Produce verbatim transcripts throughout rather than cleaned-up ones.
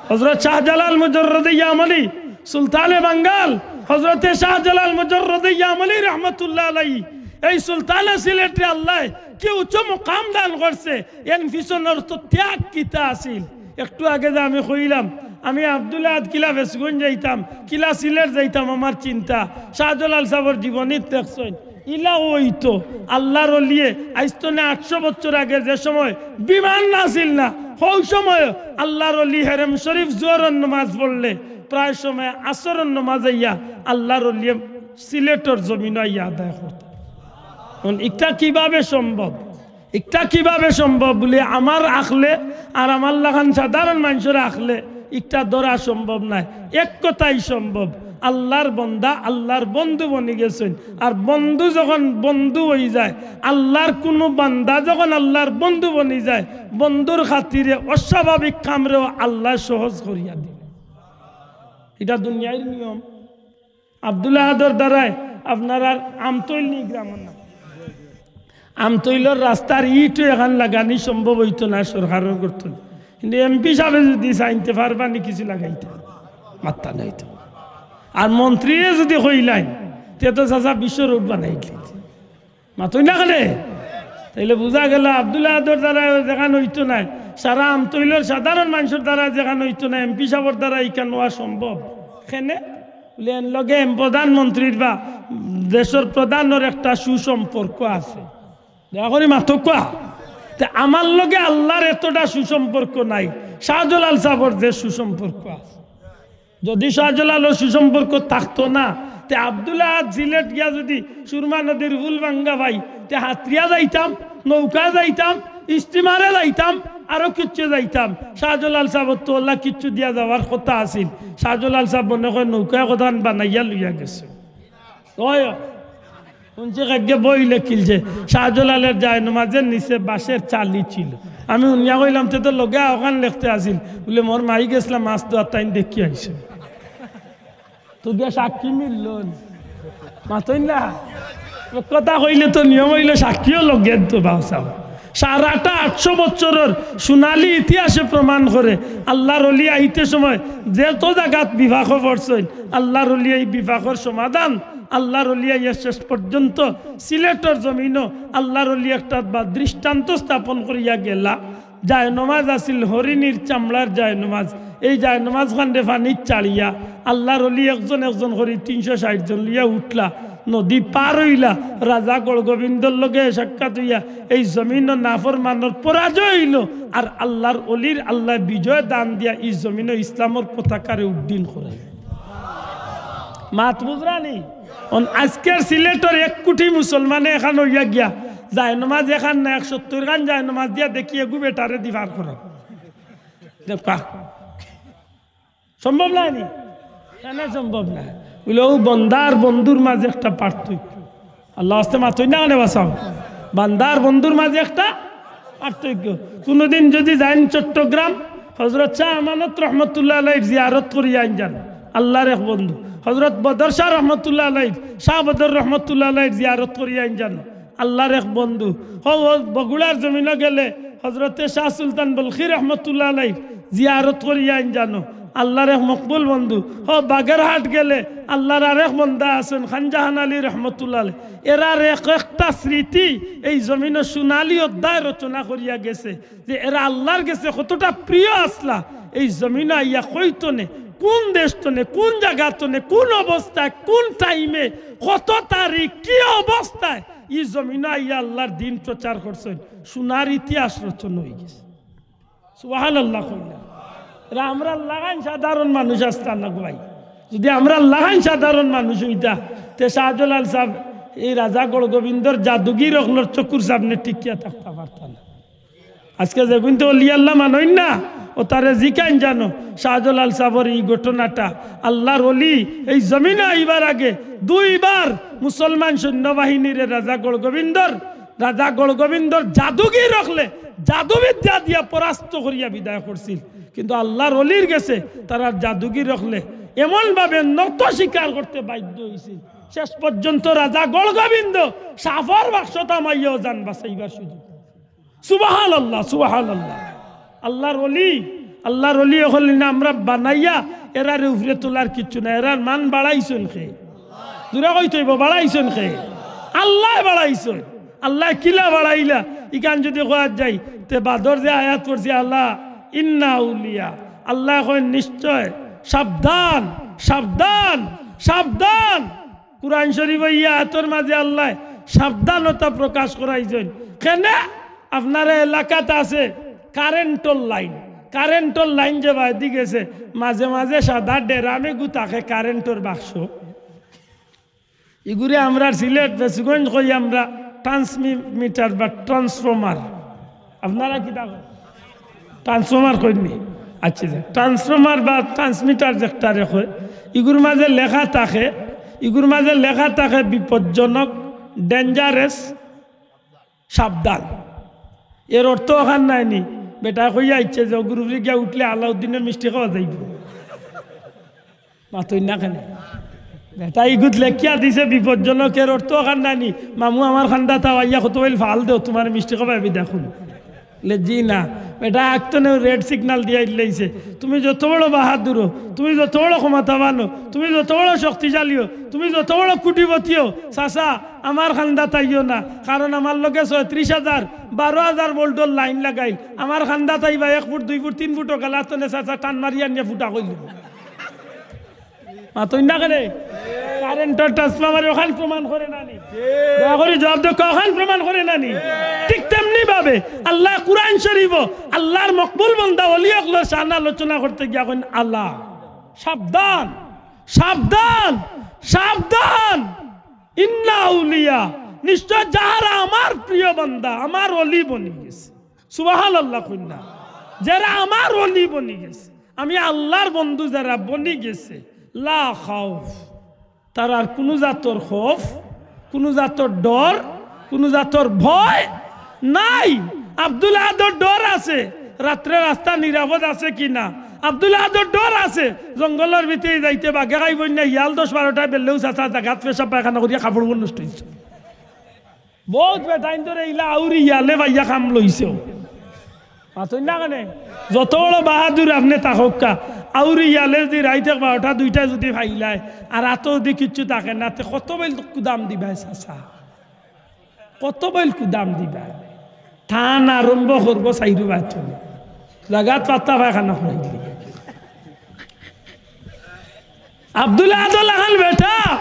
হযরত শাহজালাল মুজাররদে ইয়ামনি, সুলতানে বাঙ্গাল, হযরতে শাহজালাল মুজাররদে ইয়ামনি রহমতুল্লাহ আলাইহি, এই সুলতানে সিলেটরে আল্লায় কি উচ্চ মুকাম দান করছে, এন পিছনর তো ত্যাগ কিতা আছিল। একটু আগে যে আমি কইলাম, আমি আব্দুল আহাদ কিলা ফেঞ্চুগঞ্জ যাইতাম, কিলা সিলেট যাইতাম, আমার চিন্তা। শাহজালাল সাবর জীবনীত দেখছইন, ইলা অইতো। আল্লার অলিয়ে আইজ তনে আটশো বছর আগে যে সময় বিমান আছিল না, হউ সময় আল্লার অলি হেরেম শরীফ জোহরর নমাজ পড়লে প্রায় সময় আসরর নমাজ আইয়া আল্লার অলিয়ে সিলেটর জমিনো আইয়া আদায় করতা। অখন ইটা কিভাবে সম্ভব? ইটা কিভাবে সম্ভব বুলে আমার আখলে আর আমার লাখান সাধারণ মানষর আখলে ইটা ধরা সম্ভব নায়। এক কথায় সম্ভব, আল্লার বন্দা আল্লার বন্ধু বনি গেছইন। আর বন্ধু যখন বন্ধু অইযায়, আল্লার কুনু বান্দা যখন আল্লার বন্ধু বনি যায়, বন্ধুর খাতিরে অস্বাভাবিক কামরেও আল্লায় সহজ করিয়া দিবা। ইটা দুনিয়ার নিয়ম। আব্দুল আহাদর দ্বারায় আপনারার আমতৈল নি গ্রামর নাম? আমতৈলর রাস্তার ইটও এখান লাগানি সম্ভব অইতো না, সরকারর করতো না। কিন্তু এমপি সাবে যুদি চাইন তে পারবা নি কিছু লাগাইতা? মাত্তা নাই তো। আর মন্ত্রীয়ে যুদি কইলাইন, তে তো চাচা বিশ্ব রোড বানাই দিলাইন। মাতইন না কেনে? তাইলে বুঝা গেল আব্দুল আহাদর দ্বারায় যেখান অইতো নায়, সারা আমতৈলর সাধারণ মানষর দ্বারায় যেখান অইতো নায়, এমপি সাবর দ্বারায় ইখান অওয়া সম্ভব। কেনে? বুলে, এন লগে এম প্রধানমন্ত্রীর বা দেশর প্রধানর একটা সুসম্পর্ক আছে। দয়া করি মাতউক্কা। তে আমার লগে আল্লার এতটা সুসম্পর্ক নাই, শাহজালাল সাবর যে সুসম্পর্ক আছে। যুদি শাহজালালর সুসম্পর্ক থাকতো না, তে আব্দুল আহাদ সিলেট গিয়া যুদি সুরমা নদীর পুল ভাঙ্গা পাই, তে হাতরিয়া যাইতাম, নৌকা যাইতাম, স্টিমারে যাইতাম, আরো কিচ্ছু যাইতাম। শাহজালাল সাবর তো অলা কিচ্ছু দিয়া যাওয়ার কথা আছিল। শাহজালাল সাব মনে কয় নৌকা কদান বানাইয়া লইয়া গেছে। অয়, হুনছি কাইজ্জে বই লেখিলছে, শাহজালালর জায়নমাজের নিচে বাঁশের চালি ছিল। আমি হুনিয়া কইলাম, "তে তো লগে অখান লেখতে আছিল।" বুলে, "মোর মাই গেছলা মাছ ধওয়াত, তাইন দেখি আইছে।" তো গিয়া সাক্ষী মিললো নি? মাতইন না? কথা কইলে তো নিয়ম অইলো সাক্ষীও লগে তো বাউসাও। সারাটা আটশো বছরর সোনালী ইতিহাসে প্রমাণ করে, আল্লার অলি আইতে সময় যত জাগাত বিপাকো পড়ছইন, আল্লার অলি এই বিপাকর সমাধান, আল্লার অলি আইয়া শেষ পর্যন্ত সিলেটর জমিনো আল্লার অলি একটা বা দৃষ্টান্ত স্থাপন করিয়া গেলা। জায়নমাজ আছিল হরিণীর চামড়ার জায়নমাজ। এই জায়নমাজ খানরে পানিত ছাড়িয়া আল্লার অলি একজন একজন করি তিনশো ষাইট জন লইয়া উঠলা, নদী পার অইলা, রাজা গৌড়গোবিন্দর লগে সাক্ষাৎ অইয়া এই জমিনো নাফরমানর পরাজয় অইলো, আর আল্লার অলির আল্লায় বিজয় দান দিয়া এই জমিনো ইসলামর পতাকারে উড্ডীন করাইলা। মাত বুঝরা নি? অন আইজকের সিলেটর এক কুটি মুসলমানে এখান অইয়া গিয়া জায়নমাজ এখান না, এক সত্তইর খান জায়নমাজ দিয়া দেখি এগু বেটারে দি পার করা। দেখবা। সম্ভব নায় নি? কেনে সম্ভব নায়? বুলে, অউ বন্দা আর বন্ধুর মাঝে একটা পার্থক্য। আল্লার ওয়াস্তে মাতইন না কেনে বাসাও? বান্দা আর বন্ধুর মাঝে একটা পার্থক্য। কুনুদিন যুদি যাইন চট্টগ্রাম, হযরত শাহ আমানত রহমতুল্লাহ আলাইহির জিয়ারত করিয়া আইন যান, আল্লার এক বন্ধু। হযরত বদর শাহ রহমতুল্লাহ আলাইহির, শাহ বদর রহমতুল্লাহ আলাইহির জিয়ারত করিয়া আইন যান, আল্লার এক বন্ধু। হউ, হউ বগুড়ার জমিনো গেলে হযরতে শাহ সুলতান বলখি রহমতুল্লাহ আলাইহির জিয়ারত করিয়া আইন যানো, আল্লার এক মকবুল বন্ধু। হউ বাগেরহাট গেলে আল্লার আরেক বন্দা আছইন খানজাহান আলী রহমতুল্লাহ আলাইহি। এরার এক একটা স্মৃতি এই জমিনো সোনালী অধ্যায় রচনা করিয়া গেছে, যে এরা আল্লার গেছে কতটা প্রিয় আছলা। এই জমিনো আইয়া কই তনে, কুন দেশ তনে, কুন জাগা তনে, কুন অবস্থায়, কুন টাইমে, কত তারিখ, কি অবস্থায় ই জমিনো আইয়া আল্লার দিন প্রচার করছইন, সোনার ইতিহাস রচনা অইগেছে। সুবহানাল্লাহ কইলা। এরা আমরার লাখান সাধারণ মানুষ আছলা না গো ভাই। যুদি আমরার লাখান সাধারণ মানুষ অইতা, তে শাহজালাল সাব এই রাজা গৌড়গোবিন্দর জাদুগির অকলর চকুর সামনে টিকিয়া থাকতা পারতা না। আইজকে যেগুইন্তে অলি আল্লাহ মানইন না, অতারে জিকাইন যানো, শাহজালাল সাবর ই ঘটনাটা, আল্লার অলি এই জমিনো আইবার আগে দুইবার মুসলমান সৈন্যবাহিনীরে রাজা গৌড়গোবিন্দর, রাজা গৌড়গোবিন্দর জাদুগির অকলে জাদুবিদ্যা দিয়া পরাস্ত করিয়া বিদায় করছিল। কিন্তু আল্লার অলির গেছে তারার জাদুগির অকলে এমনভাবে নত স্বীকার করতে বাধ্য অইছিল, শেষ পর্যন্ত রাজা গৌড়গোবিন্দ সাফর বাক্সত হামাইয়াও জান বাঁচাইবার সুযোগ। সুবহানাল্লাহ, সুবহানাল্লাহ। আল্লার অলি আল্লার অলি অকল ইন আমরা বানাইয়া এরারে উপরে তুলার কিচ্ছু না, এরার মান বাড়াইছইন কে? জুরে কইতে অইবো, বাড়াইছইন কে? আল্লায় বাড়াইছইন। আল্লায় কিলা বাড়াইলা? ইখান যুদি কওয়া যায়, তে বাদর যে আয়াত পড়ছি, আলা ইন্না আউলিয়া, আল্লায় কইন নিশ্চয়, সাবধান, সাবধান, সাবধান। কুরআন শরিফো ই আয়াতর মাজে আল্লায় সাবধানতা প্রকাশ করাইছইন। কেনে? আপনারা এলাকাত আছে কারেন্টর লাইন, কারেন্টর লাইন যে বায়দি গেছে, মাজে মাজে সাদা ডেরাম এগু থাকে কারেন্টর বাক্স। ইগুরে আমরার সিলেট বেসুগঞ্জ কই আমরা ট্রান্সমিটার বা ট্রান্সফর্মার। আপনারা কিতা কইন? ট্রান্সফর্মার কইন নি? আচ্ছা, আচ্ছা। ট্রান্সফর্মার বা ট্রান্সমিটার যেটারে কয়, ইগুর মাজে লেখা থাকে, ইগুর মাজে লেখা থাকে বিপজ্জনক, ডেঞ্জারাস, সাবধান। এর অর্থ অখান নায় নি? বেটায় কইয়া আইছে যে অগুর উপরে গিয়া উঠলে আলাউদ্দিনর মিষ্টি খাওয়া যাইবো। মাতইন না কেনে? বেটায় ইগুত লেখিয়া দিছে বিপজ্জনক, এর অর্থ অখান নায় নি? মামু আমার কান্দাত আইয়া কতবাইল ফাল দেও, তুমার মিষ্টি খাওয়াইবো দেখুন। লে জি না, বেটায় আগতনে রেড সিগনাল দিয়া দিলাইছে। তুমি যত বড় বাহাদুর অও, তুমি যত বড় ক্ষমতাবান অও, তুমি যত বড় শক্তিশালী অও, তুমি যত বড় কোটিপতি অও, চাচা, আমার কান্দাত আইও না, কারণ আমার লগে ছয়ত্রিশ হাজার, বারো হাজার ভোল্টর লাইন লাগাইল। আমার কান্দাত আইবা এক ফুট, দুই ফুট, তিন ফুট অকল, আতনে চাচা টান মারি আনিয়া ফুটা কইল। মাতইন না কেনে? কারেন্টর ট্রান্সফরমারে অখান প্রমাণ করে না নি? দয়া করি জুয়াপ দেউক্কা, অখান প্রমাণ করে না নি? ঠিক তেমনি ভাবে আল্লায় কুরআন শরিফো আল্লার মকবুল বান্দা অলি অকলর শান আলোচনা করতে গিয়া কইন, আলা, সাবধান, সাবধান, সাবধান, ইন্না আউলিয়া, নিশ্চয় যাহারা আমার প্রিয় বান্দা, আমার অলি বনি গেছে। সুবহানাল্লাহ কইন না। যারা আমার অলি বনি গেছে, আমি আল্লার বন্ধু যারা বনি গেছে, লা খাউফ, তারার কুনু জাতর খৌফ, কুনু জাতর ডর, কুনু জাতর ভয় নাই। আব্দুল আহাদর ডর আছে, রাত্রে রাস্তা নিরাপদ আছে কি না? আব্দুল আহাদর ডর আছে, জঙ্গলর ভিতরে যাইতে বাঘে খাইবো না, হিয়াল দশ বারোটায় বেললেও চাচা জাগাত পেশাব পায়খানা করিয়া কাপড় নষ্ট অইছে। বউত বেটাইন্তরে ইলা আউরি হিয়ালে পাইয়া কাম লইছে। মাতইন না কেনে? যত বড় বাহাদুর আপনে থাকউক্কা, আউরি হিয়ালে যুদি রাইত এক বারোটা দুইটায় যুদি পাইলায়, আর আতো যুদি কিচ্ছু থাকে না, তে কতবাইল কুদাম দিবায় চাচা? কতবাইল কুদাম দিবায়? টান আরম্ভ করবো চাইরোবায় থনে। জাগাত পাত্তা পায়খানা করাইলে। আব্দুল আহাদর লাখান বেটা,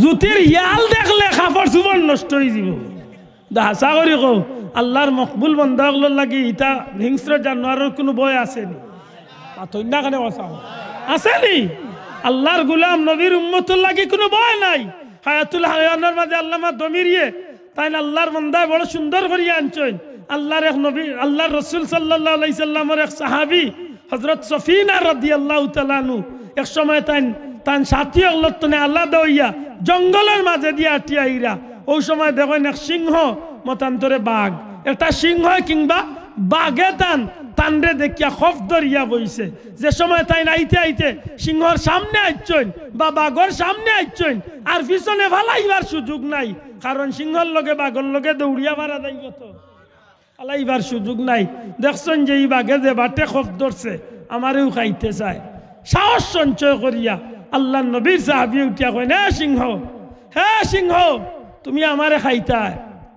জুতির হিয়াল দেখলে কাপড় চুপড় নষ্ট অইযিবো। দা হাছা করি কও, আল্লার মকবুল বান্দা অকলর লাগি ইতা হিংস্র জানোয়ারর কুনু ভয় আছে নি? মাতইন না কেনে কথা? আছে নি? আল্লার গুলাম নবীর উম্মতর লাগি কুনু ভয় নাই। হায়াতুল হায়াওয়ানর মাজে আল্লামা দমিরিয়ে তাইন আল্লার বান্দায় বড় সুন্দর করিয়া আনছইন। আল্লার এক নবী, আল্লার রসুল সাল্লাল্লাহু আলাইহি সাল্লামর এক সাহাবী হযরত সফিনা রাদিয়াল্লাহু তাআলা আনহু, এক সময় তাইন, তান সাথী অকলর তনে আলাদা অইয়া জঙ্গলর মাজেদি আটিয়া আইরা। অউ সময় দেখইন এক সিংহ, মতান্তরে বাঘ, একটা সিংহ কিংবা বাঘে তান, তানরে দেখিয়া খফ ধরিয়া বইছে। যে সময় তাইন আইতে আইতে সিংহর সামনে আইছইন বা বাঘর সামনে আইছইন, আর পিছনে ফালাইবার সুযোগ নাই, কারণ সিংহর লগে বাঘর লগে দৌড়িয়া পারা যাইবো তো, ফালাইবার সুযোগ নাই। দেখছইন যে ই বাঘে যে বাটে খফ ধরছে, আমারেও খাইতে চায়। সাহস সঞ্চয় করিয়া আল্লার নবীর সাহাবীয়ে উঠিয়া কইন, "হে সিংহ, হে সিংহ, তুমি আমারে খাইতায়,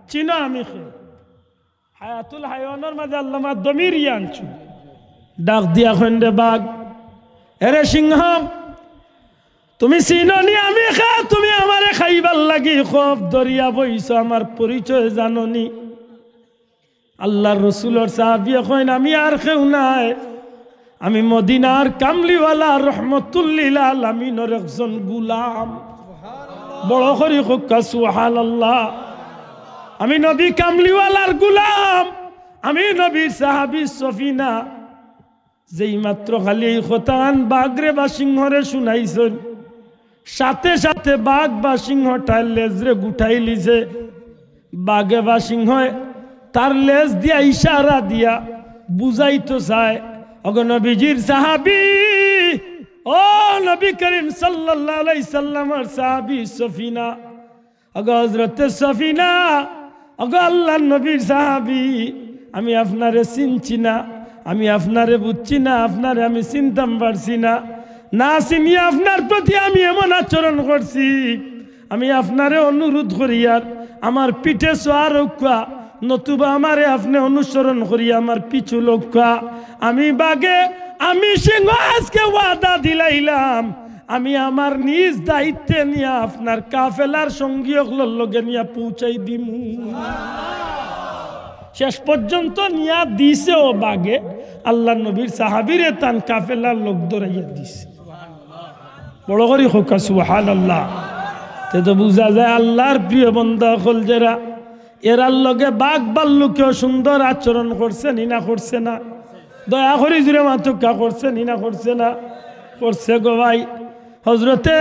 চিনো আমি কে?" হায়াতুল হায়াওয়ানর মাজে আল্লামা দমিরিয়ে আনছইন। ডাক দিয়া কইন, "রে বাঘ, এরে সিংহ, তুমি চিনো নি আমি কে? তুমি আমারে খাইবার লাগি খফ ধরিয়া বইছো, আমার পরিচয় জানো নি?" আল্লার রসুলর সাহাবীয়ে কইন, "আমি আর কেউ নায়, আমি মদিনার কামলিওয়ালা রহমতুল্লিল আলামিনর একজন গুলাম।" বড় করি কউক্কা সুবহানাল্লাহ। আমি নবী কামলিওয়ালার গুলাম, আমি নবীর সাহাবী সফিনা। যেই মাত্র খালি এই কথাখান বাঘরে বা সিংহরে শুনাইছইন, সাথে সাথে বাঘ বা সিংহটায় লেজরে গুটাইলিছে। বাঘে বা সিংহে তার লেজ দিয়া ইশারা দিয়া বুঝাইতো চায়, "ওগো নবীজির সাহাবী, ও নবী করিম সাল্লাল্লাহু আলাইহি সাল্লামর সাহাবী সফিনা, ওগো হযরতে সফিনা, ওগো আল্লার নবীর সাহাবী, আমি আপনারে চিনছি না।" আমি আপনারে বুঝছি না, আপনারে আমি চিনতাম পারছি না, না চিনিয়া আপনার প্রতি আমি এমন আচরণ করছি। আমি আপনারে অনুরোধ করিয়ার, আমার পিঠে সওয়ার অউক্কা, নতুবা আমারে আপনে অনুসরণ করিয়া আমার পিছু লউক্কা। আমি বাঘে, আমি সিংহ, আজকে ওয়াদা দিলাইলাম, আমি আমার নিজ দায়িত্বে নিয়া আপনার কাফেলার সঙ্গী অকলর লগে নিয়া পৌঁছাই দিমু। শেষ পর্যন্ত নিয়া দিছেও বাঘে, আল্লার নবীর সাহাবীরে তান কাফেলার লগ ধরাইয়া দিছে। বড় করি কউক্কা সুবহানাল্লাহ। তে তো বুঝা যায় আল্লার প্রিয় বন্দা অকল যেরা, এরার লগে বাঘ ভাল্লুকেও সুন্দর আচরণ করছে নি না করছে না? দয়া করি জুরে মাতউক্কা, করছে নি না করছে না? করছে গো ভাই। হজরতে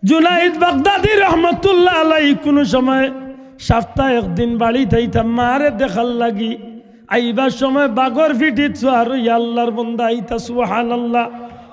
জুনাইদ বাগদাদি রহমতুল্লাহ আলাই কুনু সময় সাপ্তায় একদিন বাড়িত আইতা মারে দেখার লাগি। আইবার সময় বাঘর পিঠিত সওয়ার অইয়া আল্লার বন্দা আইতা, সুবহানাল্লাহ।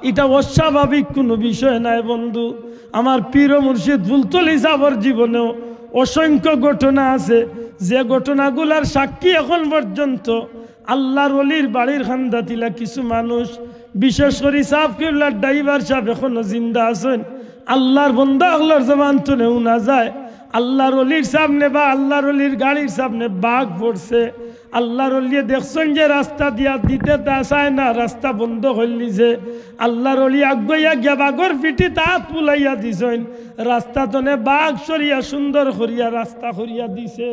ইটা অস্বাভাবিক কুনু বিষয় নায় বন্ধু। আমার পীর ও মুর্শিদ ফুলতলি সাবর জীবনেও অসংখ্য ঘটনা আছে, যে ঘটনাগুলার সাক্ষী এখন পর্যন্ত আল্লার অলির বাড়ির কান্দাত ইলা কিছু মানুষ, বিশেষ করি সাব কিবলার ড্রাইভার সাব এখনো জিন্দা আছইন। আল্লার বন্দা অকলর জবান তনে হুনা যায়, আল্লার অলির সামনে বা আল্লার অলির গাড়ির সামনে বাঘ পড়ছে, আল্লার অলিয়ে দেখছইন যে রাস্তা দিয়া দিতে তা চায় না, রাস্তা বন্ধ করিলিছে। আল্লার অলি আগুয়াইয়া গিয়া বাঘর পিঠিত আত বুলাইয়া দিছইন, রাস্তা তনে বাঘ সরিয়া সুন্দর করিয়া রাস্তা করিয়া দিছে।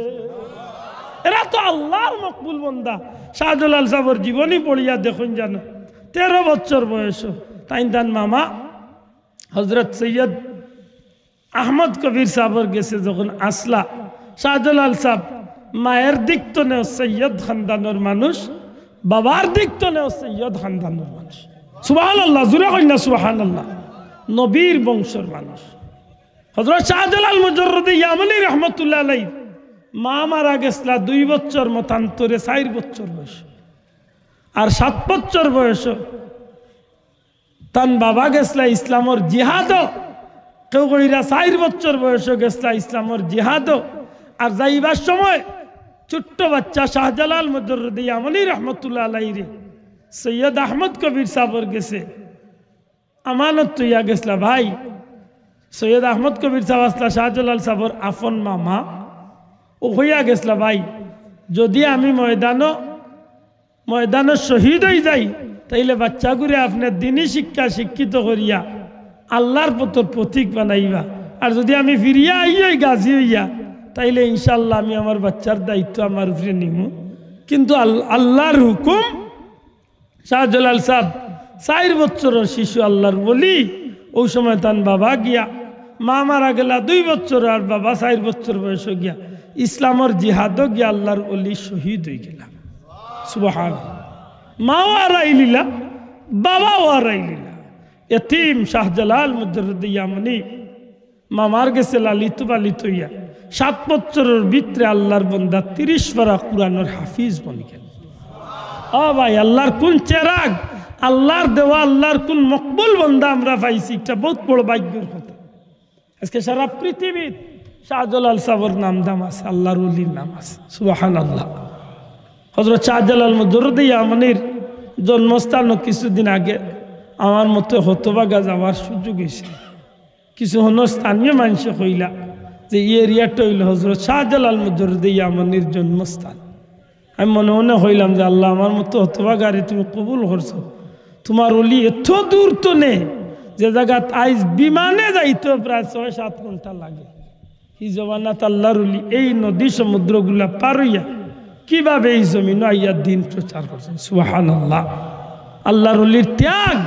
এরা তো আল্লার মকবুল বন্দা। শাহজালাল সাবর জীবনী পড়িয়া দেখইন জানো, তেরো বছর বয়স, তাইন তান মামা হজরত সৈয়দ আহমদ কবির সাবর গেছে যখন আছলা, শাহজালাল সাব মায়ের দিক তনেও সৈয়দ খানদানর মানুষ, বাবার দিক তনেও সৈয়দ খানদানর মানুষ। সুবহানাল্লাহ, জুরে কইন না সুবহানাল্লাহ। নবীর বংশর মানুষ। হজরত শাহজালাল মুজাররদে ইয়ামনি রহমতুল্লাহ আলাই মা মারা গেছলা দুই বছর মতান্তরে, চাইর বছর বয়স। আর সাত বছর বয়স তান বাবা গেছলা ইসলামর জিহাদো, কেউ কইরা চাইর বছর বয়সো গেছলা ইসলামর জিহাদো। আর যাইবার সময় ছোট্ট বাচ্চা শাহজালাল মুজাররদে ইয়ামনি রহমতুল্লাহ আলাইরে সৈয়দ আহমদ কবির সাবর গেছে আমানত থইয়া গেছলা ভাই। সৈয়দ আহমদ কবির সাব আছলা শাহজালাল সাবর আফন মামা। অউ কইয়া গেছলা, ভাই, যুদি আমি ময়দানো ময়দানো শহীদ অইযাই, তাইলে বাচ্চাগুরে আপনে দিনি শিক্ষা শিক্ষিত করিয়া আল্লার পথর পথিক বানাইবা। আর যুদি আমি ফিরিয়া আই অই গাজী অইয়া, তাইলে ইনশাআল্লাহ আমি আমার বাচ্চার দায়িত্ব আমার উপরে নিমু। কিন্তু আল-, আল্লার হুকুম, শাহজালাল সাব চাইর বছরর শিশু, আল্লার ওলি। অউ সময় তান বাবা গিয়া, মা মারা গেলা দুই বছর, আর বাবা চাইর বছর বয়সো গিয়া ইসলামর জিহাদো গিয়া আল্লার ওলি শহীদ অইগেলা। সুবহান। মাও হারাইলিলা, বাবাও হারাইলিলা। এতিম শাহজালাল মুজাররদে ইয়ামনি মামার গেছে লালিত পালিত অইয়া সাত বছরর ভিতরে আল্লার বন্দা তিরিশ পারা কুরআনর হাফিজ বনিগেল। ও ভাই, আল্লার কুন চেরাগ, আল্লার দেওয়া, আল্লার কুন মকবুল বন্দা আমরা পাইছি, ইটা বউত বড় ভাগ্যর কথা। আজকে সারা পৃথিবীত শাহজালাল সাবর নাম দাম আছে, আল্লার ওলির নাম আছে। সুবহানাল্লাহ। হজরত শাহজালাল মুজাররদে ইয়ামনির জন্মস্থানো কিছুদিন আগে আমার মতো হতভাগা যাওয়ার সুযোগ অইছে। কিছু হনো স্থানীয় মানষে কইলা যে ই এরিয়াটা অইলো হজরত শাহজালাল মুজাররদে ইয়ামনির জন্মস্থান। আমি মনে মনে কইলাম যে, "আল্লাহ, আমার মতো হতভাগারে তুমি কবুল করছো। তুমার ওলি এত দূর তনে, যে জাগাত আইজ বিমানে যাইতো প্রায় ছয় সাত ঘন্টা লাগে, হি জমানাত আল্লার ওলি এই নদী সমুদ্রগুলা পার অইয়া কিভাবে এই জমিনো আইয়া দিন প্রচার করছইন?" সুবহানাল্লাহ। আল্লার ওলির ত্যাগ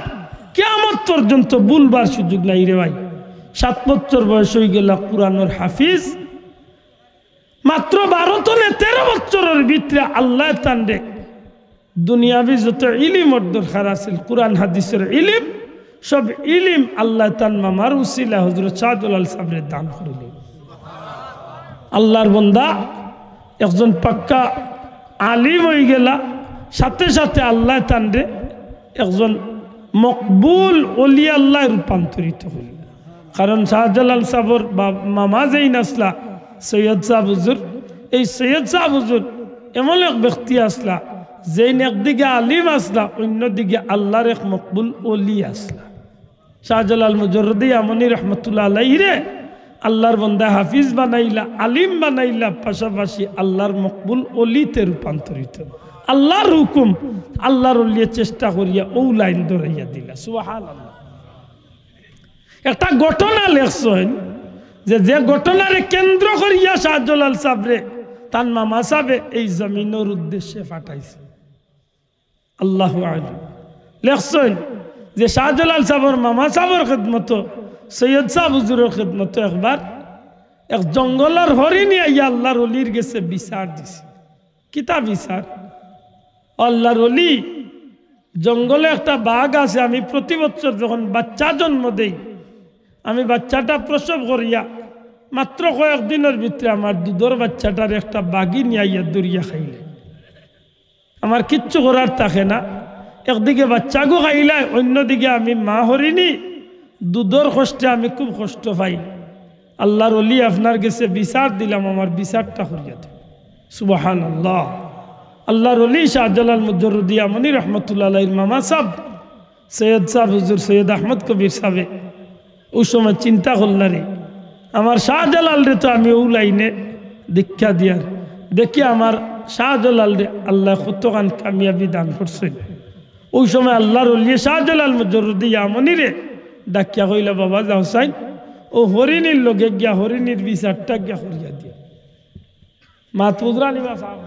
কিয়ামত পর্যন্ত ভুলবার সুযোগ নাই রে ভাই। সাত বছর বয়স অইগেলা কুরআনর হাফিজ, মাত্র বারো তনে তেরো বছরর ভিতরে আল্লায় তানরে দুনিয়াবি যত ইলিমর দরকার আছিল, কুরআন হাদিসর ইলিম, সব ইলিম আল্লায় তান মামার উসিলা হজরত শাহজালাল সাবরে দান করিলা। আল্লার বন্দা একজন পাক্কা আলিম অইগেলা, সাথে সাথে আল্লায় তানরে একজন মকবুল ওলি আল্লায় রূপান্তরিত করিলা। কারণ শাহজালাল সাবর বা-, মামা যেইন আছলা সৈয়দ সাব হুজুর, এই সৈয়দ সাব হুজুর এমন এক ব্যক্তি আছলা, যেইন একদিকে আলিম আছলা, অইন্যদিকে আল্লার এক মকবুল অলি আছলা। শাহজালাল মুজররদি ইয়ামনি রহমতুল্লাহ আলাইহিরে আল্লার বন্দা হাফিজ বানাইলা, আলিম বানাইলা, পাশাপাশি আল্লার মকবুল অলিতে রূপান্তরিত। আল্লার হুকুম, আল্লার অলিয়ে চেষ্টা করিয়া অউ লাইন ধরাইয়া দিলা। সুবহানাল্লাহ। একটা ঘটনা লেখছইন যে, যে ঘটনারে কেন্দ্র করিয়া শাহজালাল সাবরে তান মামা সাবে এই জমিনর উদ্দেশ্যে পাঠাইছে। আল্লাহু আ'লাম। লেখছইন যে শাহজালাল সাবর মামা সাবর খেদমতো, সৈয়দ সাব হুজুরর খেদমতো একবার এক জঙ্গলর হরিণী আইয়া আল্লার অলির গেছে বিচার দিছে। কিতা বিচার? আল্লার অলি, জঙ্গলে একটা বাঘ আছে, আমি প্রতি বছর যখন বাচ্চা জন্ম দেই, আমি বাচ্চাটা প্রসব করিয়া মাত্র কয়েক দিনর ভিতরে আমার দুধর বাচ্চাটারে একটা বাঘে নিয়া আইয়া ধরিয়া খাইলে। আমার কিচ্ছু করার থাকে না, একদিকে বাচ্চাগু খাইলায়, অইন্যদিকে আমি মা হরিণী, দুধর কষ্টে আমি খুব কষ্ট পাই। আল্লার অলি, আপনার গেছে বিচার দিলাম, আমার বিচারটা করিয়া দেও। সুবহানাল্লাহ। আল্লার অলি শাহজালাল মুজররদি ইয়ামনি রহমতুল্লাহ আলাইহির মামা সাব, সৈয়দ সাব হুজুর সৈয়দ আহমদ কবির সাবে অউ সময় চিন্তা করলা রে, আমার শাহজালালরে তো আমি অউ লাইনে দীক্ষা দিয়ার, দেখি আমার শাহজালালরে আল্লায় কতখান কামিয়াবি দান করছইন। অউ সময় আল্লার অলিয়ে শাহজালাল মুজররদি ইয়ামনিরে ডাকিয়া কইলা, "বাবা যাও চাইন, অউ হরিণীর লগে গিয়া হরিণীর বিচারটা গিয়া করিয়া দিয়া।" মাত বুঝরা নি বা সাব?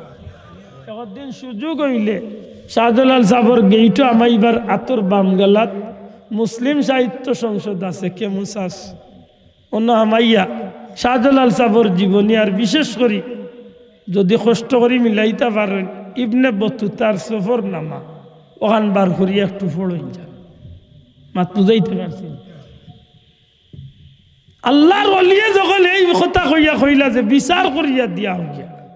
একদিন সুযোগ অইলে শাহজালাল সাবর গেইটো হামাইবার আতর বাম গালাত মুসলিম সাহিত্য সংসদ আছে, কেমুসাস। অনো হামাইয়া শাহজালাল সাবর জীবনী আর বিশেষ করি যদি কষ্ট করি মিলাইতা পারইন, ইবনে বতুতার সফরনামা, অখান বার করিয়া একটু পড়ইন যান। মাত বুঝাইতে পারছি? আল্লার অলিয়ে যখন এই কথা কইয়া কইলা যে বিচার করিয়া দিয়া অইয়া,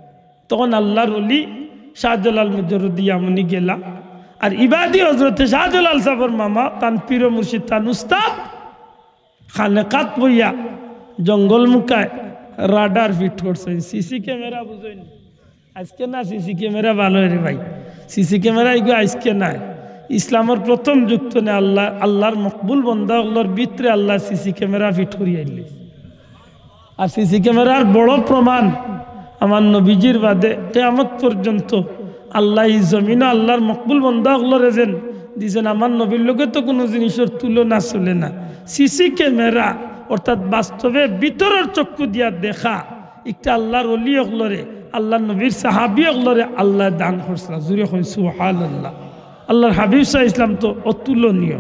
তখন আল্লার অলি শাহজালাল মুজররদি ইয়ামনি গেলা। আর ইবাদি হজরতে শাহজালাল সাবর মামা, তান পীর মুর্শিদ, তান উস্তাদ, খানেকাত বইয়া জঙ্গল মুখায় রাডার ফিট করছইন, সিসি ক্যামেরা বুঝইন। আইজকে না সিসি ক্যামেরা ভালা রে ভাই, সিসি ক্যামেরা ইগু আইজকে নায়। ইসলামর প্রথম যুগ তনে আল্লাহ, আল্লার মকবুল বন্দা অকলর ভিতরে আল্লায় সিসি ক্যামেরা ফিট করিয়া আইলে। আর সিসি ক্যামেরার বড় প্রমাণ, আমার নবীজির বাদে কিয়ামত পর্যন্ত আল্লায় ই জমিনো আল্লার মকবুল বন্দা অকলরে যেন দিছইন, আমার নবীর লগে তো কুনু জিনিসর তুলনা চলে না। সিসি ক্যামেরা অর্থাৎ বাস্তবে ভিতরর চক্ষু দিয়া দেখা, ইটা আল্লার অলি অকলরে, আল্লার নবীর সাহাবী অকলরে আল্লায় দান করছলা। জুরে কইন সুবহানাল্লাহ। আল্লার হাবিব সাল্লাল্লাহু আলাইহি ওয়াসাল্লাম তো অতুলনীয়।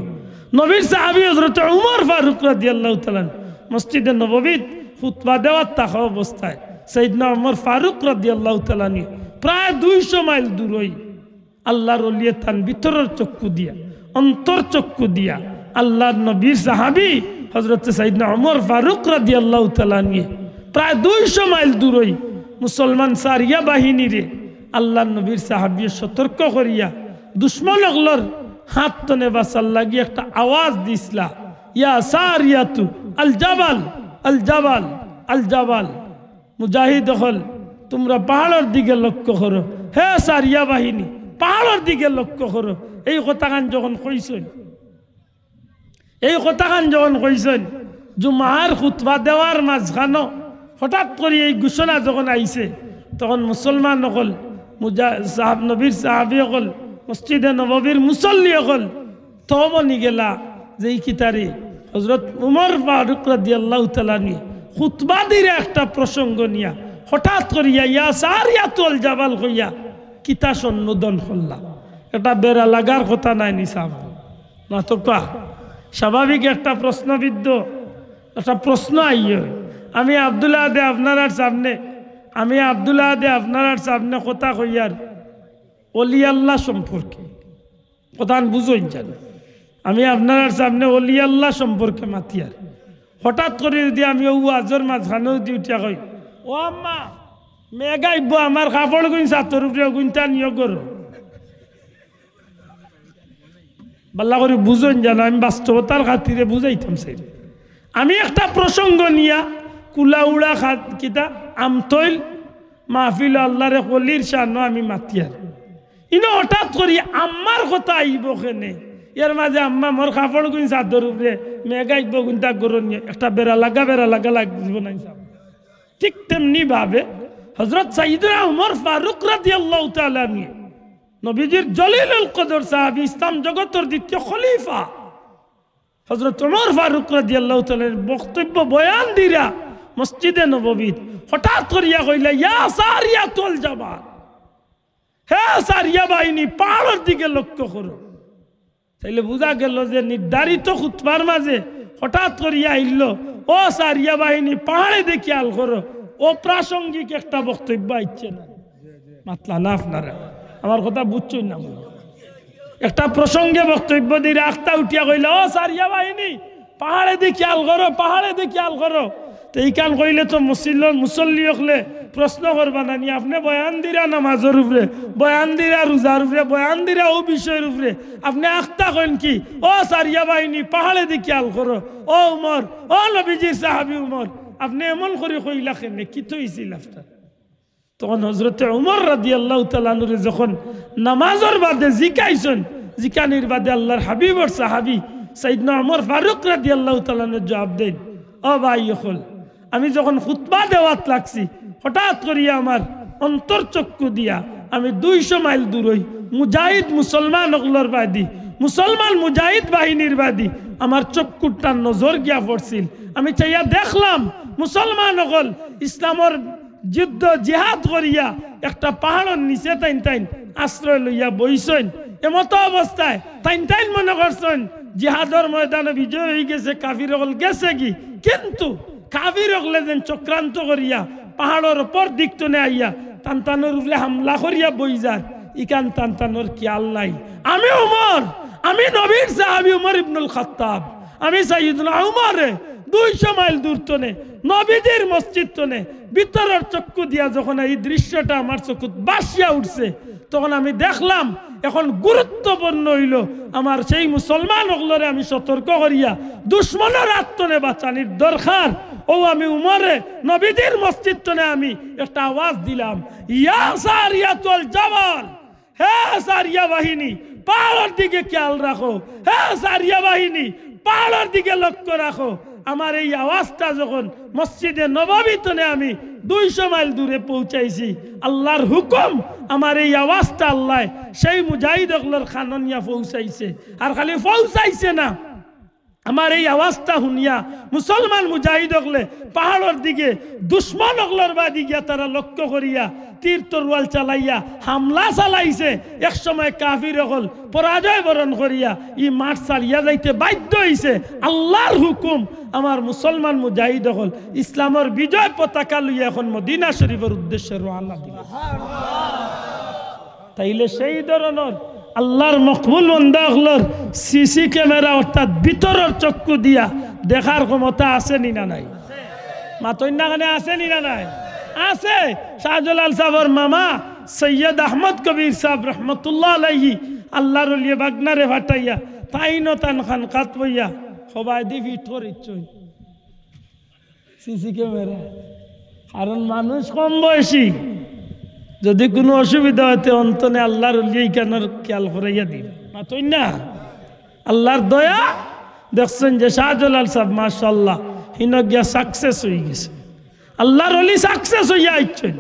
নবীর সাহাবী হজরতে উমর ফারুক রাদিয়াল্লাহু তাআলা আনহু মসজিদে নববীত খুতবা দেওয়ার থাকা অবস্থায় সাইয়েদনা উমর ফারুক রাদিয়াল্লাহু তাআলা আনহু প্রায় দুইশো মাইল দূরই আল্লার অলিয়ে তান ভিতরর চক্ষু দিয়া, অন্তর চক্ষু দিয়া আল্লার নবীর সাহাবী হজরতে সাইয়েদনা উমর ফারুক রাদিয়াল্লাহু তাআলা আনহু প্রায় দুইশো মাইল দূরই মুসলমান সারিয়া বাহিনীরে আল্লার নবীর সাহাবীয়ে সতর্ক করিয়া দুশমন অকলর হাত তনে বাঁচার লাগি একটা আওয়াজ দিছলা, "ইয়া সারিয়াতু আল জাবাল, আল জাবাল, আল জাবাল।" মুজাহিদ অকল, তুমরা পাহাড়র দিকে লক্ষ্য করো। হে সারিয়া বাহিনী, পাহাড়র দিকে লক্ষ্য করো। এই কথাখান যখন কইছইন, এই কথাখান যখন কইছইন, জুমার খুতবা দেওয়ার মাঝখানো হঠাৎ করি এই ঘোষণা যখন আইছে, তখন মুসলমান অকল, মুজা-, সাহাব-, নবীর সাহাবী অকল, মসজিদে নববীর মুসল্লি অকল, থমকি গেলা যে ই কিতারে হজরত উমর ফারুক রাদিয়াল্লাহু তাআলা আনহু খুতবা দিরা একটা প্রসঙ্গ নিয়া হঠাৎ করিয়া "ইয়া সারিয়াতুল জাবাল" কইয়া কিতা সম্বোধন করলা। এটা বেড়া লাগার কথা নায় নি সাব? না তো কা? স্বাভাবিক একটা প্রশ্নবিদ্ধ, একটা প্রশ্ন আইয়ে। আমি আব্দুল আহাদে আপনারার সামনে, আমি আব্দুল আহাদে আপনারার সামনে কথা কইয়ার অলি আল্লাহ সম্পর্কে। কথাখান বুঝইন যেন। আমি আপনারার সামনে অলি আল্লাহ সম্পর্কে মাতিয়ার। হঠাৎ করি যদি আমি অউ ওয়াজর মাঝখানো যদি উঠিয়া কই, "ও আম্মা, মেঘ আইবো, আমার কাপড়গুইন ছাতর উপরে অগুইন টানিও করো।" ভালা করি বুঝইন যেন, আমি বাস্তবতার খাতিরে বুঝাইতাম চাই। আমি একটা প্রসঙ্গ নিয়া কুলাউড়া খাত-, কিতা আমতৈল মাহফিল আল্লাহর এক অলির শানো আমি মাতিয়ার। ইনো হঠাৎ করি আম্মার কথা আইবো কেনে? এর মাঝে আম্মা মোর কাপড় গুইন চাদর উপরে, মেঘ আইবো গুইন তা গরম নিয়ে, একটা বেড়া লাগা, বেড়া লাগা লাগবো না ইনশাআল্লাহ। ঠিক তেমনি ভাবে হযরত সাইয়েদনা উমর ফারুক রাদিয়াল্লাহু তাআলা আনহু, নবীজির জলিলুল কদর সাহাবী, ইসলাম জগতর দ্বিতীয় খলিফা, হযরত উমর ফারুক রাদিয়াল্লাহু তাআলার বক্তব্য বয়ান দিরা মসজিদে নববীত হঠাৎ করিয়া কইলা, "ইয়া সারিয়াতুল জাবাল, হে সারিয়া বাহিনী, পাহাড়র দিকে লক্ষ্য করো।" তাইলে বুঝা গেল যে নির্ধারিত খুতবার মাঝে হঠাৎ করিয়া আইল, "ও সারিয়া বাহিনী, পাহাড়ে দেখি খেয়াল করো।" অপ্রাসঙ্গিক একটা বক্তব্য আইছে না? মাতলা না আপনারা, আমার কথা বুঝছইন না মনে হয়। একটা প্রসঙ্গে বক্তব্য দিরা আখতা উঠিয়া কইলা, "ও সারিয়া বাহিনী, পাহাড়ে দেখি খেয়াল করো, পাহাড়ে দেখি খেয়াল করো।" তো এইখান কইলে তো মুসল্লি, মুসল্লি অকলে প্রশ্ন করবা না নি, "আপনে বয়ান দিরা নামাজর উপরে, বয়ান দিরা রোজার উপরে, বয়ান দিরা ও বিষয়র উপরে, আপনে আখতা কইন কি? ও সারিয়া বাহিনী, পাহাড়ে দেখি খেয়াল করো, ও উমর, ও নবীজির সাহাবী উমর, আপনে এমন করি কইলা কেনে, কিতা অইছিল আপনার?" তখন হযরতে উমর রাদিয়াল্লাহু তাআলা আনহুরে যখন নামাজর বাদে জিকাইছইন, জিকানির বাদে আল্লাহর হাবিবর সাহাবী সাইয়েদনা উমর ফারুক রাদিয়াল্লাহু তাআলা আনহু জবাব দেইন, "ও ভাই অকল, আমি যখন খুতবা দেওয়াত লাগছি, হঠাৎ করিয়া আমার অন্তর চক্ষু দিয়া আমি দুইশো মাইল দূরই মুজাহিদ মুসলমান অকলর বাদি, মুসলমান মুজাহিদ বাহিনীর বাদি আমার চক্ষুরটা নজর গিয়া পড়ছিল। আমি চাইয়া দেখলাম মুসলমান অকল ইসলামর যুদ্ধ জিহাদ করিয়া একটা পাহাড়র নিচে তাইন তাইন আশ্রয় লইয়া বইছইন। এমতো অবস্থায় তাইন তাইন মনে করছইন জিহাদর ময়দানো বিজয় অইগেছে, কাফির অকল গেছেগি, কিন্তু কাফির অকলে যেন চক্রান্ত করিয়া পাহাড়র উপর দিক তনে আইয়া তান তানর উপরে হামলা করিয়া বই যার, ইখান তান তানর খেয়াল নাই।" আমি উমর, আমি নবীর সাহাবী উমর ইবনুল খাত্তাব, আমি সাইয়েদনা উমরে দুইশো মাইল দূর তনে নবীজির মসজিদ তনে ভিতরর চক্ষু দিয়া যখন এই দৃশ্যটা আমার চকুত ভাসিয়া উঠছে, তখন আমি দেখলাম, এখন গুরুত্বপূর্ণ অইল আমার সেই মুসলমান অকলরে আমি সতর্ক করিয়া দুশমনর আত তনে বাঁচানির দরকার। ও আমি উমরে নবীজির মসজিদ তনে আমি একটা আওয়াজ দিলাম, "ইয়া সারিয়াতুল জাবাল, হে সারিয়া বাহিনী, পাহাড়র দিকে খেয়াল রাখো, হে সারিয়া বাহিনী, পাহাড়র দিকে লক্ষ্য রাখো।" আমার এই আওয়াজটা যখন মসজিদে নববী তনে আমি দুইশো মাইল দূরে পৌঁছাইছি, আল্লাহর হুকুম, আমার এই আওয়াজটা আল্লায় সেই মুজাহিদ অকলর কানো নিয়া পৌঁছাইছে। আর খালি পৌঁছাইছে না, আমার এই আওয়াজটা হুনিয়া মুসলমান মুজাহিদ অকলে পাহাড়র দিকে দুশমন অকলর বাদি গিয়া তারা লক্ষ্য করিয়া তীর তরোয়াল চালাইয়া হামলা চালাইছে। এক সময় কাফির অকল পরাজয় বরণ করিয়া ই মাঠ ছাড়িয়া যাইতে বাধ্য অইছে। আল্লাহর হুকুম, আমার মুসলমান মুজাহিদ অকল ইসলামর বিজয় পতাকা লইয়া এখন মদিনা শরীফর উদ্দেশ্যে রওয়ানা দিল। তাইলে সেই ধরনর আল্লাহর মকবুল বান্দা অকলর সিসি ক্যামেরা অর্থাৎ ভিতরর চক্ষু দিয়া দেখার ক্ষমতা আছে নি না নাই? মাতইন না কেনে, আছে নি না নাই? আছে। শাহজালাল সাবর মামা সৈয়দ আহমদ কবির সাব রহমতুল্লাহ আলাইহি আল্লাহর ওলিয়ে বাগনারে ফাটাইয়া তাইনও তান খানকাত বইয়া হবায়দি ফিট করিচ্ছইন সিসি ক্যামেরা। কারণ মানুষ কম বয়সী, যদি কুনু অসুবিধা অয় তে অন্তনে আল্লাহর ওলিয়ে ইখানর খেয়াল করাইয়া দিবা। মাতইন না? আল্লাহর দয়া দেখছইন যে শাহজালাল সাব মাশাআল্লাহ হিনো গিয়া সাকসেস অইগেছে। আল্লাহর ওলি সাকসেস অইয়া আইচ্ছইন,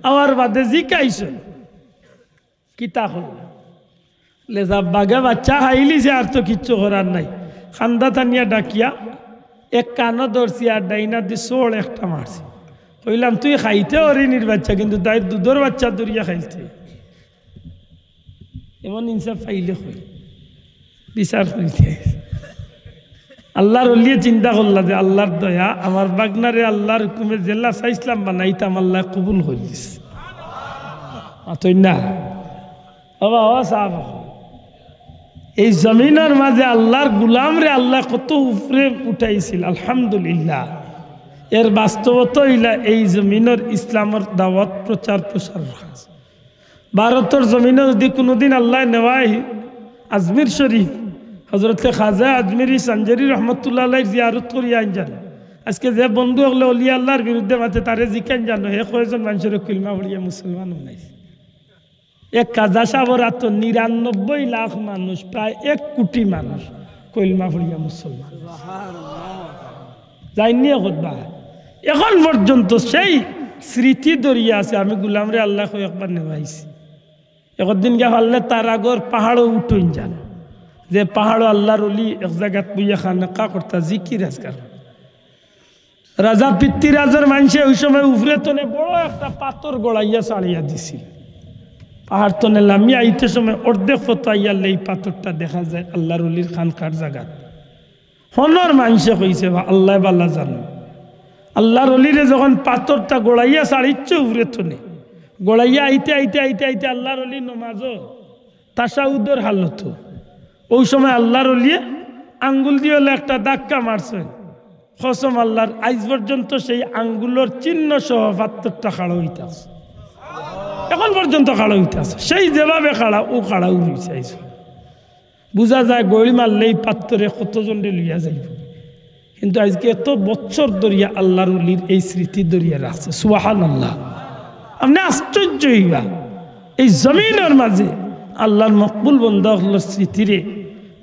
আওয়ার বাদে জিকাইছইন, "কিতা করলা?" লেজা বাঘে বাচ্চা খাইলিছে, আর তো কিচ্ছু করার নাই। কান্দা টানিয়া ডাকিয়া এক কানো ধরছি আর ডাইন আতদি চড় একটা মারছি। কইলাম, "তুই খাইতে অরিনির বাচ্চা, কিন্তু তাইর দুধর বাচ্চা ধরিয়া খাইলতে।" এমন ইনসাফ পাইলে কই বিচার করিতে। আল্লাহর ওলিয়ে চিন্তা করলা যে, "আল্লাহর দয়া, আমার বাগনারে আল্লাহর হুকুমে যেলা চাইছলাম বানাইতাম, আল্লায় কবুল করিলিছে।" মাতইন না? ও বাবা, ও সাব, এই জমিনর মাঝে আল্লাহর গুলামরে আল্লায় কত উপরে উঠাইছিল, আলহামদুলিল্লাহ। এর বাস্তবতা অইলা এই জমিনর ইসলামর দাওয়াত প্রচার প্রসার কাজ। ভারতর জমিনো যদি কুনুদিন আল্লায় নেওয়ায় আজমির শরীফ, হযরতে খাজা আজমিরি সাঞ্জারি রহমতুল্লাহ আলাইহির জিয়ারত করিয়া আইন জানো। আজকে যে বন্ধু অকলে অলি আল্লাহর বিরুদ্ধে মাতে, তারে জিকাইন জানো, হে কয়জন মানষরে কলমা পড়িয়া মুসলমান বানাইছে? এক কাজা সাবর আতো নিরানব্বই লাখ মানুষ, প্রায় এক কোটি মানুষ কলমা পড়িয়া মুসলমান। যাইননি একবার? এখন পর্যন্ত সেই স্মৃতি ধরিয়া আছে। আমি গুলামরে আল্লায় কয় একবার নেওয়াইছি। একদিন গিয়া পারলে তার আগর পাহাড়ো উঠইন যান, যে পাহাড়ো আল্লাহর অলি এক জাগাত বইয়া খানকা করতা, জিকির আজকার। রাজা পৃথ্বীরাজর মানষে ওই সময় উপরে তনে বড় একটা পাথর গড়াইয়া ছাড়িয়া দিছিল। পাহাড় তনে লামিয়া আইতে সময় অর্ধেক পথ আইয়ালে এই পাথরটা দেখা যায় আল্লাহর অলির খানকার জাগাত। হনর মানষে কইছে, "বা আল্লায় বালা জানো।" আল্লাহর অলিরে যখন পাথরটা গড়াইয়া ছাড়িচ্ছে উপরে তনে, গড়াইয়া আইতে আইতে আইতে আইতে আল্লাহর অলি নমাজো তাশাহুদর হালতো, ওই সময় আল্লাহর অলিয়ে আঙ্গুল দিয়া অইলে একটা ধাক্কা মারছইন। কসম আল্লাহর, আইজ পর্যন্ত সেই আঙ্গুলর চিহ্ন সহ পাথরটা খাড়া অইতাছে। এখন পর্যন্ত খাড়া অইতাছে। সেই যেভাবে খাড়া, ও খাড়াউ রইছে আইজ। বুঝা যায়, গড়ি মারলে এই পাথরে কতজনরে লইয়া যাইব। কিন্তু আজকে এত বছর ধরিয়া আল্লাহর অলির এই স্মৃতি ধরিয়া রাখছে। সুবহানাল্লাহ। আপনে আশ্চর্য অইবা, এই জমিনর মাঝে আল্লাহর মকবুল বন্দা অকলর স্মৃতিরে,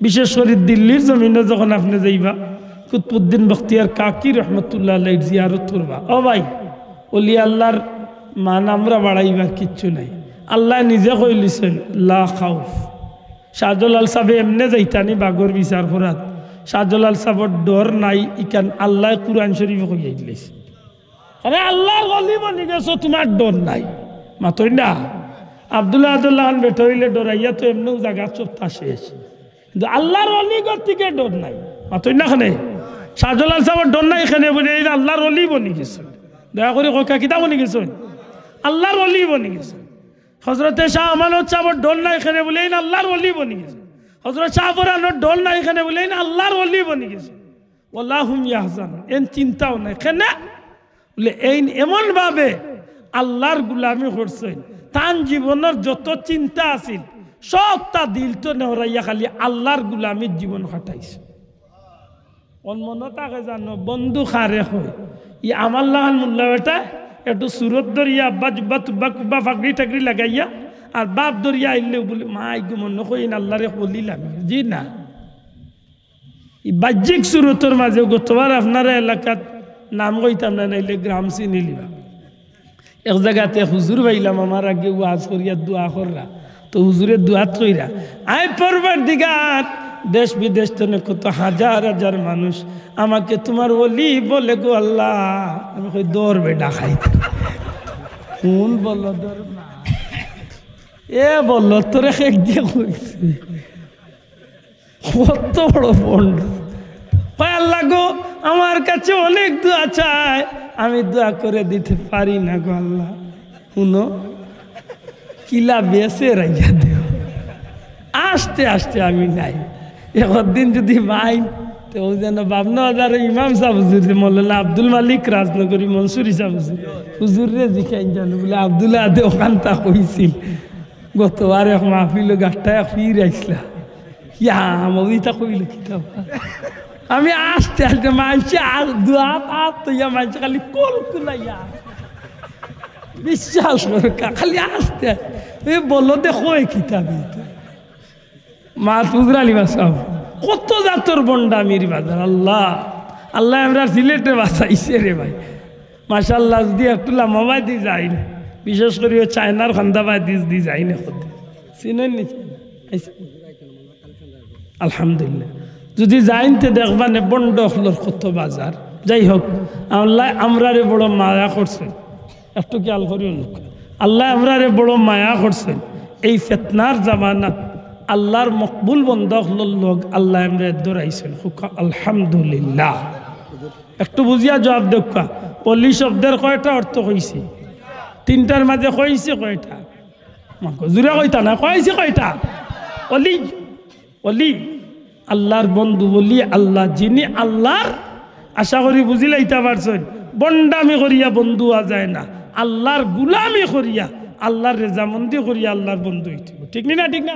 বিশেষ করি দিল্লির জমিনো যখন আপনে যাইবা, কুতবুদ্দিন বখতিয়ার কাকি রহমতুল্লাহ আলাইহির জিয়ারত করবা, ও ভাই, অলি আল্লাহর মান আমরা বাড়াইবার কিচ্ছু নাই। আল্লায় নিজে কইলিছইন, "লা খাউফ।" শাহজালাল সাবে এমনে যাইতা নি বাঘর বিচার করাত। শাহজালাল সাবর ডর নাই, ইখান আল্লায় কুরআন শরীফো কইয়া দিলাইছে। আরে আল্লাহর অলি বনি গেছো, তুমার ডর নাই। মাতইন না। আব্দুল আহাদর লাখান বেটা অইলে ডরাইয়া তো এমনেউ জাগাত সবতা শেষ। কিন্তু আল্লাহর অলি গতিকে ডর নাই। মাতইন না কেনে? শাহজালাল সাবর ডর নাই কেনে বুলে, এইন আল্লাহর অলি বনি গেছইন। দয়া করি কউক্কা, কিতা বনি গেছইন? আল্লাহর অলি বনি গেছইন। হজরতে শাহ আমানত সাবর ডর নাই কেনে বুলে, এইন আল্লাহর অলি বনি গেছইন। হজরত শাহ পরানর ডর নাই কেনে বুলে, এইন আল্লাহর অলি বনি গেছইন। ওয়ালা হুম ইয়াহজানুন, এইন চিন্তাও নাই। কেনে? বুলে, এইন এমন ভাবে আল্লাহর গুলামি করছইন, তান জীবনর যত চিন্তা আছিল, সবতা দিল তনে হরাইয়া খালি আল্লাহর গুলামির জীবন কাটাইছে। অন মনো থাকে জানো, বন্ধু কারে কয়? ই আমার লাখান মোল্লা বেটা, একটু সুরত ধরিয়া, আব্বা জুব্বা তুব্বা কুব্বা, ফাগড়ি টাগড়ি লাগাইয়া, আর বাপ ধরিয়া আইলে বুলে, "মা, ইগু মনো কইন আল্লাহরে বলিলাম।" জি না। ই বাহ্যিক সুরতর মাঝে গতবার আপনারা এলাকাত নাম কইতাম না, নাইলে গ্রাম চিনিলিবা। এক জাগাতে হুজুর পাইলাম, আমার আগে ওয়াজ করিয়া দোয়া কররা, তো হুজুরে দোয়াত কইরা, "আয় পরওয়ারদিগার, দেশ বিদেশ তনে কত হাজার হাজার মানুষ আমাকে তুমার অলি বলে গো আল্লাহ।" আমি কই, "দর বেটা খাইতে, কোন বলো দর না, এ বলো তোরে খেক দিয়ে কইছে।" কত বড় ভণ্ড। কয়, "আল্লাহ গো, আমার কাছে অনেক দোয়া চায়, আমি দোয়া করে দিতে পারি না গো আল্লাহ।" হুনো, কিলা বেছে রাইয়া দেও। আস্তে আস্তে আমি নাই। একদিন যদি বাইন, তো ও যেন বাবনা বাজারর ইমাম সাব হুজুর, যে মৌলানা আব্দুল মালিক রাজনগরী মনসুরি সাব হুজুর, হুজুররে জিকাইন জানো, বুলে, "আব্দুল আদে ওখানতা কইছিল।" গতবার এক মাহফিলো গাট্টা এক পীর আইছলা। ইয়া, মৌলভী তা কইল কিতা বা? আমি আস্তে আস্তে মানষে আর দোয়া হাত তো ইয়া মানষে খালি কল কুলাইয়া। বিশ্বাস করো কা-, খালি আস্তে আস্তে। এ বলো দেখো এ কিতাবে। মাহফুজ আলী বাসাব। কত জাতর ভন্ডামির বাজার, আল্লাহ। আল্লাহ আমরার সিলেটে বাঁচাইছে রে ভাই। মাশাআল্লাহ, যদি একটু লামাবাদি যাইন, বিশেষ করি ওই চায়নার খান্দাবাদি যদি যাইন, এখন চিনইন নি চায়না? আইছে? আলহামদুলিল্লাহ। যদি যাইন তে দেখবা নে ভন্ড অকলর কত বাজার। যাই হোক, আল্লাহ আমরারে বড় মায়া করছে। একটু খেয়াল করিও লোক। আল্লাহ আমরারে বড় মায়া করছেন। এই ফিতনার জামানাত আল্লাহর মকবুল বন্দা অকলর লগ আল্লাহ আমরারে ধরাইছেন। কউক্কা আলহামদুলিল্লাহ। একটু বুঝিয়া জবাব দেউক্কা। অলি শব্দের কয়টা অর্থ কইছি? তিনটার মাঝে কইছি কয়টা? মাগো, জুরে কইতা না, কইছি কয়টা? অলি। অলি, আল্লাহর বন্ধু, অলি আল্লাহ, যিনি আল্লাহর, আশা করি বুঝিলাইতা পারছইন, ভন্ডামি করিয়া বন্ধু অওয়া যায় না, আল্লাহর গুলামি করিয়া, আল্লাহর রেজামন্দি করিয়া আল্লাহর বন্ধু অইতে অইবো। ঠিক নি না? ঠিক না?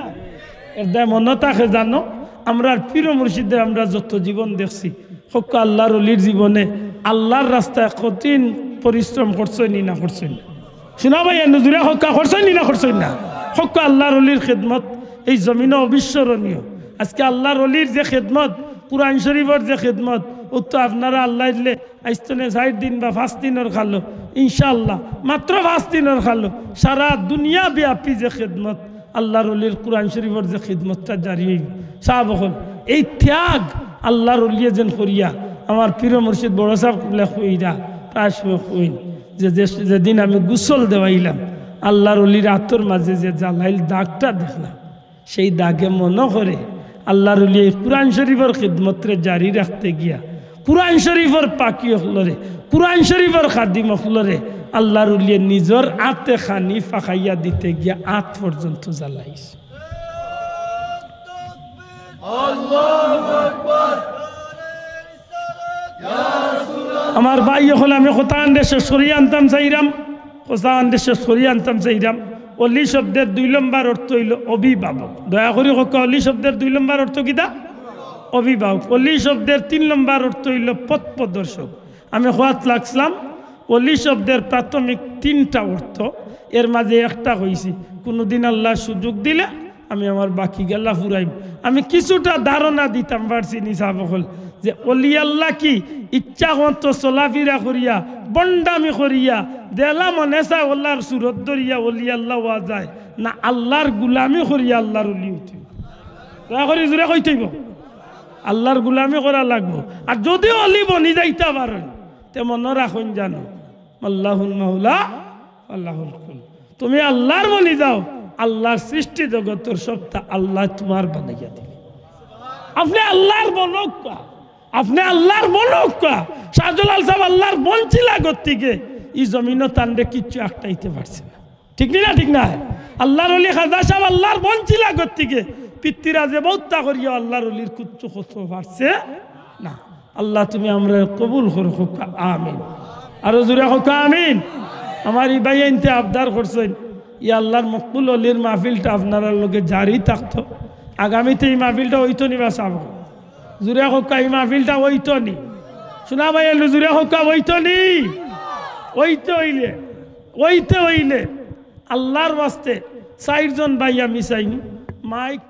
এর দায় মনো থাকে জানো, আমরার পীর ও মুর্শিদরে আমরা যত জীবন দেখছি, কউক্কা আল্লাহর অলির জীবনে আল্লাহর রাস্তায় কঠিন পরিশ্রম করছইন নি না করছইন না? শুনা ভাই, এ নজুরা কউক্কা করছইন নি না করছইন না? হক আল্লাহর অলির খেদমত এই জমিনো অবিস্মরণীয়। আজকে আল্লাহর অলির যে খেদমত, কোরআন শরীফর যে খেদমত, ও তো আপনারা আল্লাহ দিলে আইজ তনে চাইর দিন বা পাঁচ দিনর খালো, ইনশাআল্লাহ, মাত্র পাঁচ দিনর খালো, সারা দুনিয়া ব্যাপী যে খেদমত, আল্লাহর অলির কোরআন শরীফর যে খেদমতটা জারি অইবো। সাব অকল, এই ত্যাগ আল্লাহর অলিয়ে যেন করিয়া, আমার পীর মুর্শিদ বড় সাব কিবলা কইরা, প্রায় সময় কইন যে, যে, যেদিন আমি গোসল দেওয়াইলাম, আল্লাহর অলির আতর মাঝে যে জালাইল দাগটা দেখলাম, সেই দাগে মনো করে আল্লাহর অলিয়ে এই কোরআন শরীফর খেদমতরে জারি রাখতে গিয়া, কোরআন শরীফর পাখি অকলরে, কোরআন শরীফর খাদিম অকলরে আল্লাহর অলিয়ে নিজর আতে খানি ফাকাইয়া দিতে গিয়া আত পর্যন্ত জ্বালাইছে। আমার ভাই অকল, আমি কথা আনতে শেষ করি আনতাম চাইরাম, কথা আনতে শেষ করি আনতাম চাইরাম। অলি শব্দের দুই লম্বর অর্থ অইলো অভিভাবক। দয়া করি কউক্কা, অলি শব্দের দুই লম্বর অর্থ কিতা? অভিভাবক। অলি শব্দের তিন লম্বর অর্থ অইলো পথ প্রদর্শক। আমি কওয়াত লাগছিলাম, অলি শব্দের প্রাথমিক তিনটা অর্থ, এর মাঝে একটা কইছি, কুনুদিন আল্লায় সুযোগ দিলে আমি আমার বাকি গেলা ফুরাইমু। আমি কিছুটা ধারণা দিতাম পারছি নি সাব অকল, যে অলি আল্লাহ কি ইচ্ছা মতো চলাফিরা করিয়া, ভন্ডামি করিয়া, যেলা মনে চায় অলার সুরত ধরিয়া অলি আল্লাহ অওয়া যায়, না আল্লাহর গুলামি করিয়া আল্লাহর অলি অইতে অইবো? দয়া করি জুরে কইতে অইবো, আল্লাহর গুলামি করা লাগবো। আর যদি অলি বনি যাইতা পারইন, তে মনো রাখইন জানো, আল্লাহুল মাওলা, আল্লাহুল কুল। তুমি আল্লাহর বনি যাও, আল্লাহর সৃষ্টি জগতর সবটা আল্লায় তুমার বানাইয়া দিলে। আপনে আল্লাহর বনউক্কা, আপনে আল্লাহর বনউক্কা। শাহজালাল সাব আল্লাহর বনছিলা গতিকে ই জমিনো তানরে কিচ্ছু আটকাইতে পারছে না। ঠিক নি না? ঠিক না? আল্লাহর অলি খাজা সাব আল্লাহর বনছিলা গতিকে পিতৃরাজে বউত্তা করিয়া আল্লাহর অলির কুচ্ছু করতে পারছে না। আল্লাহ তুমি আমরারে কবুল করো, কউক্কা আমিন। আরো জুরে কউক্কা আমিন। আমার ই ভাইয়াইন্তে আবদার করছইন, ই আল্লাহর মকবুল অলির মাহফিলটা আপনারার লগে জারি থাকতো। আগামীতে ই মাহফিলটা অইতো নি বা সাব? জুরে কউক্কা, ই মাহফিলটা অইতো নি? সোনা ভাইয়াইন, জুরে কউক্কা, অইতো নি? অইতে অইলে, অইতে অইলে আল্লাহর ওয়াস্তে চাইরজন ভাই আমি চাইমু, মাইক